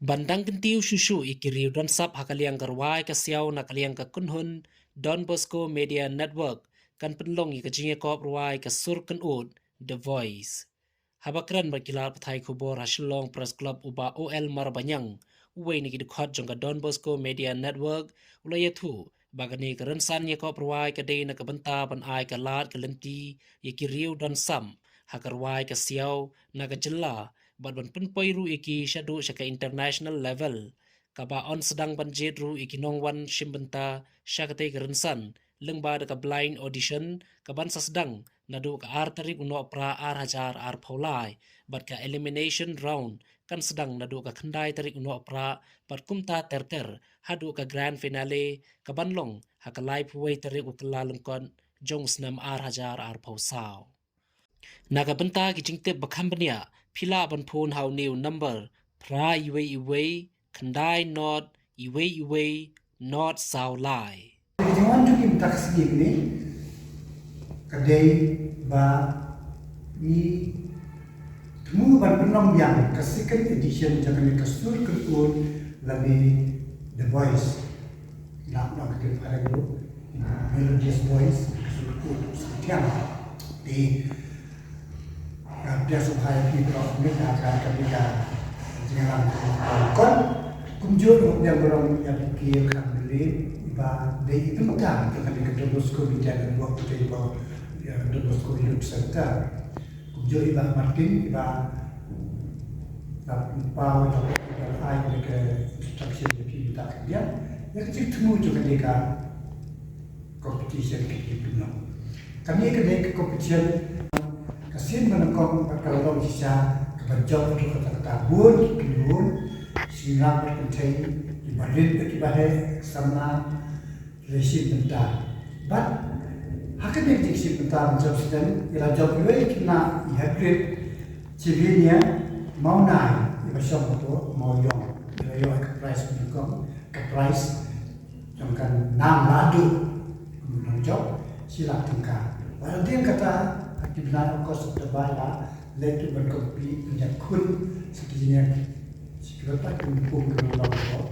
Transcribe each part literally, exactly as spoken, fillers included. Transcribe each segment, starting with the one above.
Ban dang kyntiew shuh shuh ïa ki riew don sap ha ka liang ka rwai ka siaw na ka liang ka kynhun Don Bosco Media Network, kan pynlong ïa ka jingïakop rwai ka sur kynud The Voice. Haba kren bad ki lad pathai khubor ha Shillong Press Club, u Bah O L Marbaniang, uwei na ki dkhot jong ka Don Bosco Media Network, u la ïathuh ba kane ka rynsan ïakop rwai ka dei na ka bynta ban ai ka lad ka lynti ïa ki riew don sap ha ka rwai ka siaw na ka jylla, bad ban pynpoi ruh ïa ki shaduh sha ka international level. Kaba yn sdang ban jied ruh ïa ki nongwan shim bynta sha katei ka rynsan lyngba da ka blind audition, kaban sa sdang naduh ka ar tarik u Nohprah ar hajar arphew lai, bad ka elimination round kan sdang naduh ka khyndai tarik u Nohprah, bad kumta ter ter haduh ka grand finale, kaban long ha ka laiphew wei tarik u Kyllalyngkot jong u snem ar hajar arphew saw. Na ka bynta ki jingtip ba kham bniah, phi lah ban phone ha une u number phra iwei iwei khyndai not iwei iwei not saw lai. Ka jingwan jong ngi mynta ka sngi kane ka dei ba ngi thmu ban pynlong biang ka second edition jong kane ka sur kynud lane The Voice. Ngi la pynlong ka dei phareng ruh, Melodious Voice, ka sur kynud Sngewthiang. Te nga pdiang sngewbha ïa phi baroh mynta ka, ka, ka, ka jingïalang. Kumjuh ruh nga pdiang burom ïa phi, ïa ka Mary, ba dei i bynta jong kane ka Don Bosco Media Network, kata ka, ïa, Don Bosco Youth Center. Kumjuh i Bah Martin, i ba la pynpaw, i ba la ai ïa ka introduction ïa phi mynta ka, ïa, ïa ka jingthmu jong kane ka competition kaba ngi pynlong. Kane, kane ka competition ka sien ba nyngkong bad ka la long shisha kaba jop ruh kata, kata bun ki kynhun shynrang bad kynthei, kiba rit bad kiba heh, samla, ki la shim bynta. Bad ha kane ka jingshim bynta mynta shisha ngi la jop iwei i khynnah i Hagrid Chivinia Mawnai, iba shong hapoh Mawiong. I la ïoh ka prize ba nyngkong, ka prize jong ka nang la duh, kum nang jop shi lak tyngka. Bad hadien kata, ha ki bnai August, September, i la leit ruh ban compete, ban ïakhun sa ki jingïa, sa ki bynta ki kum ki long hapoh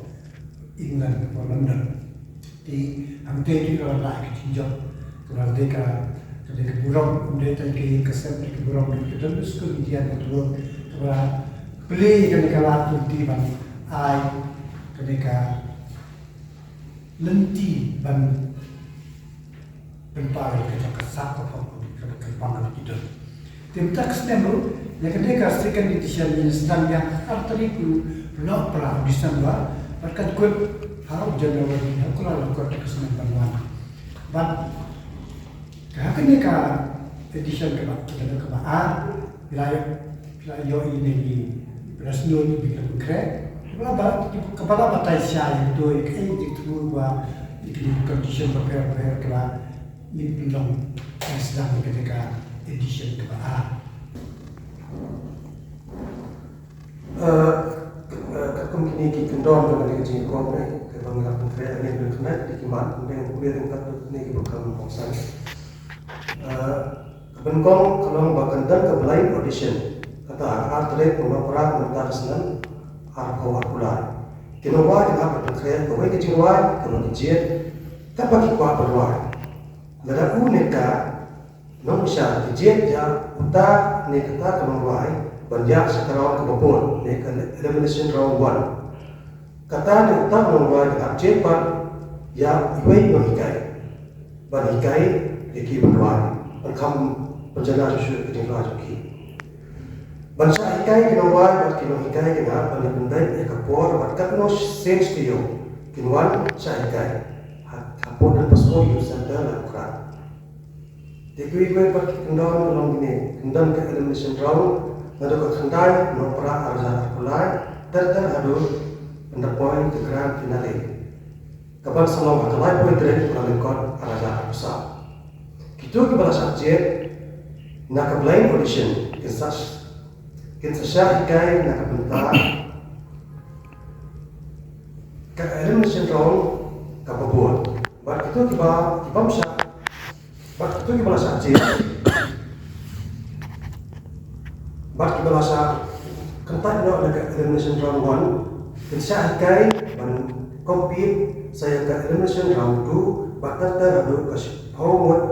England, hapoh London. Te hangtei ruh i la lah ïa ka jingjop, kaba dei ka, ka dei ka burom, ym dei tang ïa ka seng, ka burom ïa ka Don Bosco Media Network, kaba plie ïa kane ka lad ka lynti ban ai kane ka lynti ban pynpaw ïa ka jong ka sap ka pop ka, ka, ka pang ka ki don. Te mynta ka snem ruh, ïa kane ka second edition ngin sdang ïa ka ar tarik u Nohprah u December, bad kan kut ha u January, ha u Kyllalyngkot ka snem ban wan. Bad ka, ha kane ka edition kaba, kaba, kaba ar, phi la ïoh, phi la ïoh ïa kine ki, phi la sngewthuh ïa ki, la pynkhreh. Kaba la ba, kaba la batai shisha ïa kito, ïa kaei ka jingthmu ba, ïa kine ki condition bapher bapher kaba ngin pynlong, ngin sdang ïa kane ka edition kaba ar. Eh, eh, katkum kine ki kyndon jong kane ka jingïakhun, eh, kaba ngi la pynkhreh, ngi la pynkhreh, dei ki mat, dei, dei ryngkat kine kiba kham kongsan. Eh, kaba nyngkong ka long ba kan don ka blind audition, kata ha ka ar tarik u Nohprah mynta ka snem arphew arphew lai. Ki nongrwai ki hap ban pynkhreh kawei ka jingrwai, kaba ki jied katba ki kwah ban rwai. Lada u ne ka nongpynshai ki jied ïa uta ne kata ka nongrwai ban ïaid sha ka round kaba bud, ne ka elimination round one. Kata ne uta u nongrwai kan hap jied pat ïa iwei i nonghikai ban hikai ïa ki ban rwai, ban kham pynjanai shuh shuh ïa ka jingrwai jong ki. Ban shah hikai ki nongrwai bad ki nonghikai kin hap ban ïa pyndait ïa ka por bad katno sien studio kin wan shah hikai ha, hapoh Don Bosco Youth Center Laitumkhrah. Te kiwei kiwei pat ki kyndon ka long kine, kan don ka elimination round naduh ka khyndai Nohprah ar hajar arphew lai, ter ter haduh ban da poi ka grand finale, kaban sa long ha ka laiphew tarik u Kyllalyngkot ar hajar arphew saw. Kito kiba la shah jied na ka blind audition kin sa, kin sa shah hikai na ka bynta ka elimination round kaba bud. Bad kito kiba, ki bym shah, bad kito kiba la shah jied, bad kiba la shah kyntait noh na ka elimination round one, Kin shah hikai ban compete sa ïa ka elimination round two, bad ter ter haduh ka shiphew ngut,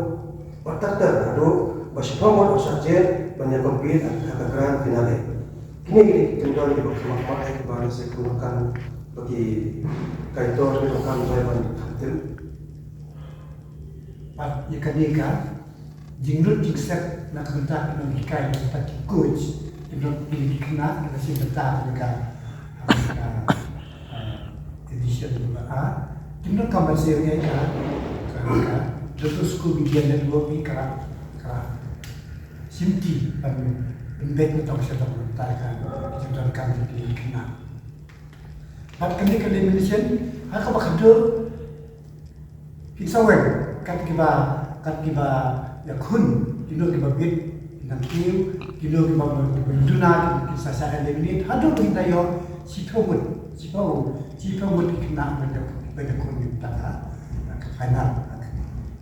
bad ter ter haduh ba shiphew ngut u shah jied ban ïa compete ha ka grand finale. Kine ki dei ki kyndon kiba kham mah mah, eh, kiba nga sngew ba ki kaitor ki donkam ban khamtam. Bad ïa kane ka jinglut jingsep na ka bynta ki nonghikai, na ka bynta ki coach, ki nong, ki, ki khynnah kiba shim bynta ha ka, ha ka, ah, edition ba ar. Ki nongkam ban sngewthuh ïa ka, ka, ka Dotto School Media Network, ka, ka shimti ban, ban beit na tong sha tong na ka bynta ka jingdonkam jong ki khynnah. Bad kane ka elimination, ha kaba khatduh, kin sa weng, kat kiba, kat kiba ïakhun, kino kiba bit, nang kiew, kino kiba, kiba duna, kin sa shah eliminate, haduh ba kin da ïoh shiphew ngut, shiphew, shiphew ngut ki khynnah ban ïa, ban ïakhun mynta ka, ka final,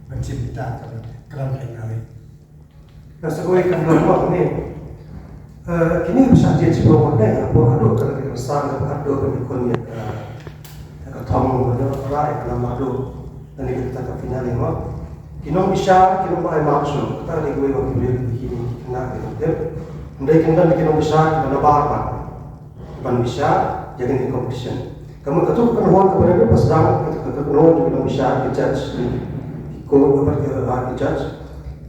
ban shim mynta ka grand final. Nga sa kawei ka hynriew ne. Eh, kine ki shah jied shiphew ngut ne, hapoh haduh ka, ka san, haduh ka, ka, ka thong, ka rai, ka nambar haduh. Lane kata ka finale mo. Ki nongbishar, ki nongba ai mark shuh. Kata ka dei kawei ba ki briew ki, ki, ki khynnah ki tip. Hynrei ki don ki nongbishar kiba nabar pat ban bishar ïa kane ka competition. Ka mut katto ka kynhun kaba naduh ba sdang, ka, ka, ka kynhun kaba nang bishar, ki judge, ki court, bad ki, ah, ki judge.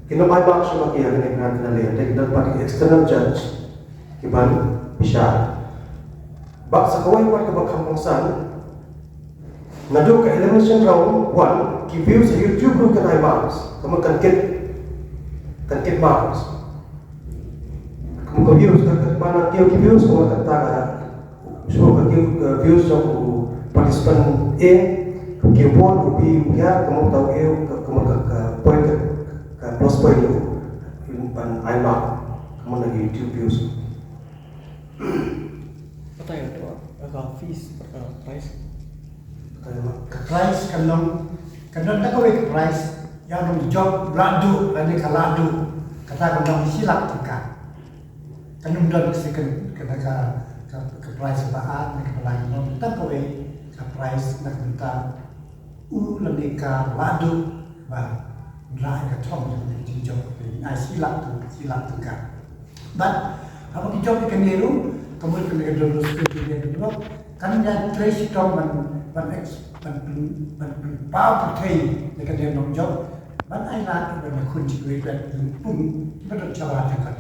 Ki nang ai mark shuh ba ki ïa kane ka grand finale, te ki don pat ki external judge kiban bishar. Bad sa kawei pat kaba kham kongsan, naduh ka elimination round one, ki views ha YouTube ruh kan ai marks, ka mut kan kit, kan kit marks. Ka mut ka views, ka, ka, ba na kiew ki views, ka mut kata ka, shuh ka kiew, ka views jong u participant A, ka kiew bun, u B, u hiar, ka mut ka A, ka, ka mut ka, ka point, ka, ka plus point u, ban ai mark, ka mut na ki YouTube views. Batai ka, ka fees, ka price. Ka price kan long, kan long da kawei ka price, ïa u nongjop la duh, lane ka la duh, kata kan long shi lak tyngka. Kan ym don ka second, ka, ka, ka, ka prize ba ar, ne ka ba lai, ym don tang kawei ka prize na ka bynta u lane ka la duh ba la ai ka thong jong ka jingjop, ai shi lak tyng-, shi lak tyngka. Bad haba ki jop ïa kane ruh, ka mut kane ka Dotto School Media Network kan ïa trei shitom ban, ban ex-, ban, ban, ban pynpaw pyrthei ïa kane ka nongjop, ban ai lad ban ïakhun sha kiwei pat ki pung kiba don shabar jong ka.